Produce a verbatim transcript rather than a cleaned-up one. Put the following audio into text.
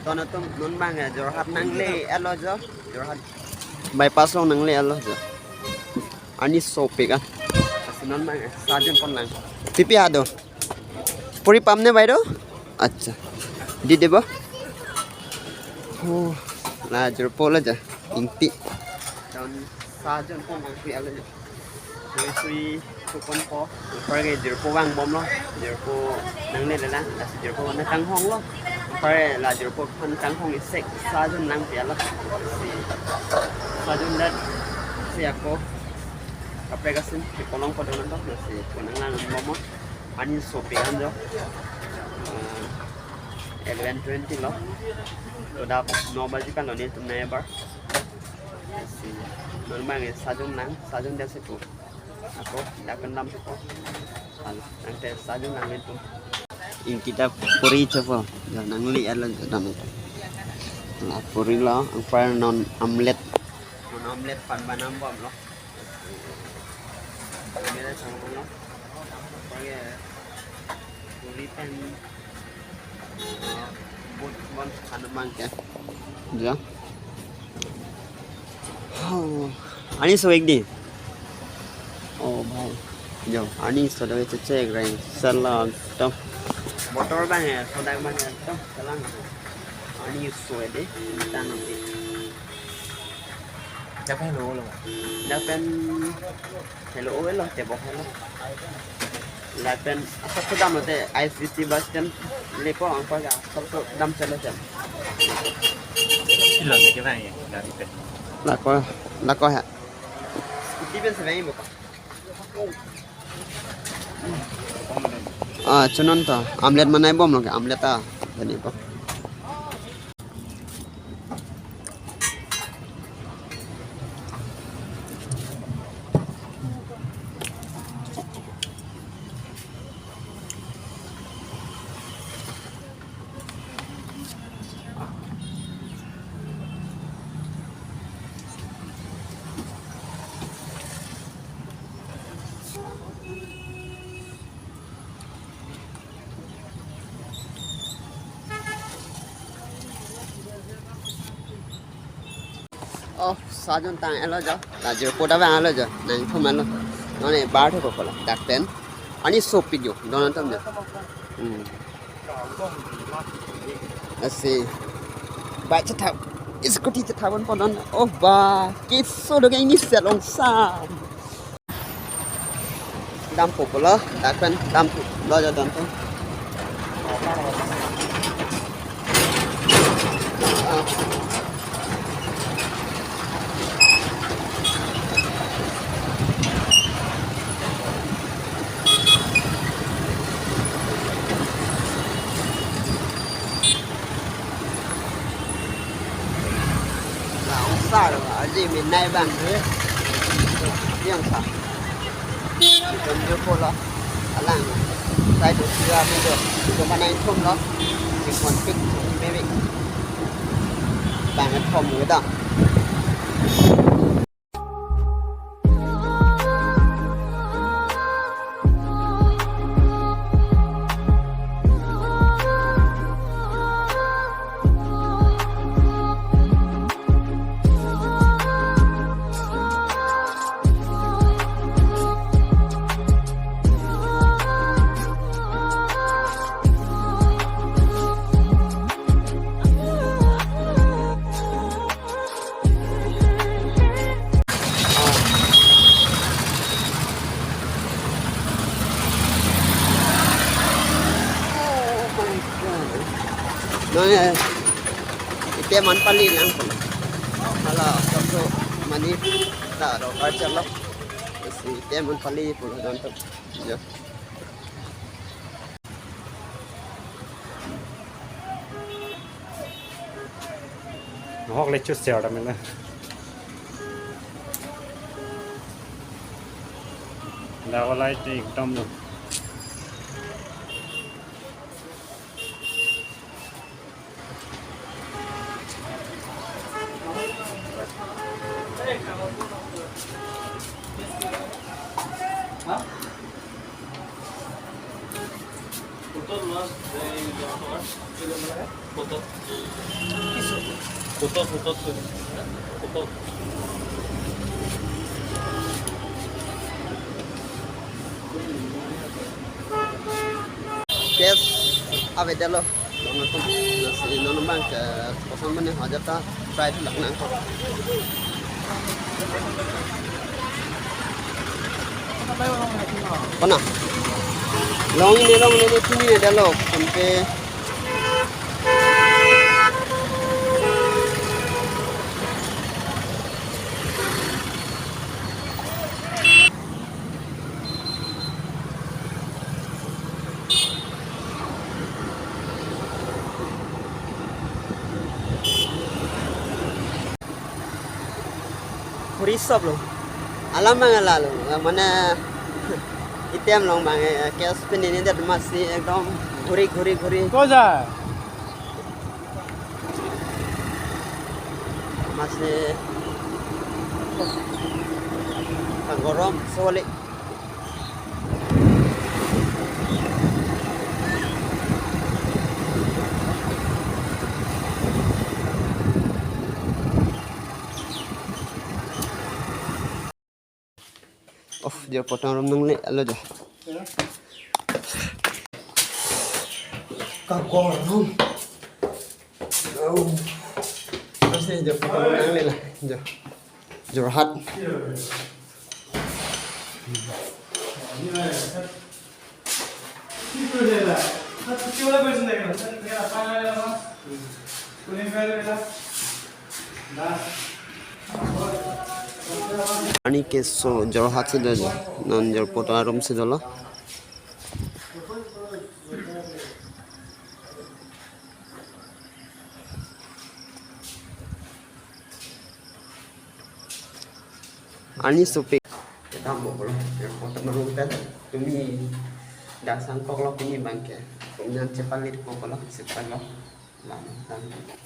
Don atum, non abang, eh, Jorhat nangle-etlo jo. Jorhat bypass along nangle-etlo jo. Arni sopik an. Lasi non abang, eh, sa junpon lang. Pipi ha do? Puri pam ne bai do? Accha. Di debo? Oh, la jirpo la ja. Ingti. Don sa junpon lang pi ala ja. Sui sui suponpo. Anpar ke jirpo vangbomlo. Jirpo nangle-et lang. Lasi jirpo nangkanghonglo. Anpar la jirpo aphan kanghong isek sa jun lang pi ala. Si sa jun dat si ako. Kaprek asin, si polong padon ato, si punang lang bomlo. Arni sopik an jo. Eh, eleven twenty lo. To dak no baji kan lo netum nai bar. Si, non abang, eh, sa jun lang, sa jun dia situ. Ako, dak pen dampo. Halo, nangte sa jun lang netum. Ingti ta puri chopo. Jo, nangle-etlo jo dam. La puri lo, anpar non omelette. Non omelette aphan banam bomlo. Omelette sang bomlo. Anpar ke puri pen, eh, but bon anu abang ke. Jo. Oh, arni so-ik di. Oh, bhai. Jo, arni so do chechek reng. Selang to. Motor abang ya, sodak abang ya, to, selang. Arni so-ik di, kita nanti. Siapa yang lo lo? Dapen Hello, hello, tebok hello. Lapen asap so dam lote I C C bus stand lepo, anpar ke asap so dam chalo chalo. Ilo se ke bang ya, dari pe. Lako, lako ha. Scooty pen se bang ibo pa. Ah, chunon to. Omelette manai bomlo ke, omelette ta. Tani po. Oh, sa jun tang-etlo jo. La jirpo ta vanglo jo. Nangthum-etlo. Non ne bar thupo polo. Dak pen. Arni sopik jo. Don atum jo. Hmm. Lasi. Bike chethap. Scooty chethap ponpo non. Oh ba. Keso do ke ini selong sa. Dampo polo, dak pen dampo lo jo don atum. Ah. Langsar aji minai bang he. Yang sa. Itum jo polo. Alang. Sai tu sira tu jo. Tu mana itum lo. Itum pik maybe. Bang itum gitu. Oh my God. Nang, eh, ite man pali lang pun. Hala, so, so, mani ta ro kar chalo. Isi ite man pali pun don atum. Jo. Hok le chus char da mena. Da wala ite ekdom lo. Huh? Photo. Photo, photo, photo. Cash avedetlo. Dono atum, nasi non abang ke koson mane hajar ta try thu lang nang. Kona? Long-e ne, long-e ne, tumi ne detlo, PhonePe. Ghuri sop lo. Alam abang ala lo. Mane item along abang, eh, cash pin ini dia masih ekdom ghuri, ghuri, ghuri. Ko ja? Masih gorom soli. Of, jorpo atum arum nangle lo jo. Ka gorom. Oh. Masih jorpo atum arum nangle la jo. Jorhat. Arni keso Jorhat si do jo, non jorpo atum arum si dolo. Arni sopik. Kedam bo pulo, jorpo atum arum pen. Tumi dak sangkok lo pini abang ke. Kumjan chepalit ko pulo, chepalit lo. Lama tang.